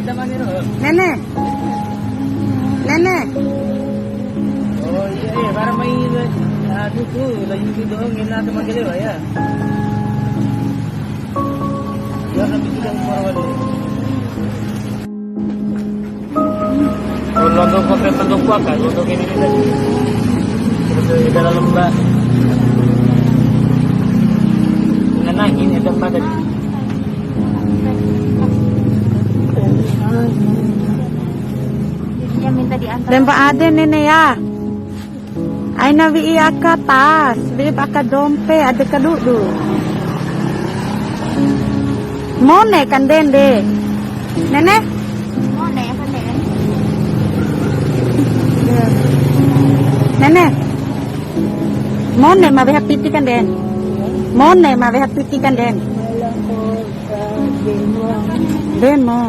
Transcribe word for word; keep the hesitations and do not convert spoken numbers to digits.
Nene. Nene. Oh iya, iya, bara mai, anu tu, laju tu doang, ngena tu manggil ya. Ya, kan bikin yang baru. Oh, londo kopi pendukung kan, londo ini tadi. Terus di dalam lembah. Ngenangin ada apa tadi? Dia minta diantar. Lempa ade nene ya. Aina wi'i aka tas, wi'i aka dompe, ade kadudu. Mone kanden de. Nene? Mone kanden. Nene. Mone ma weha piti kanden. Mone ma weha piti kanden. Demo.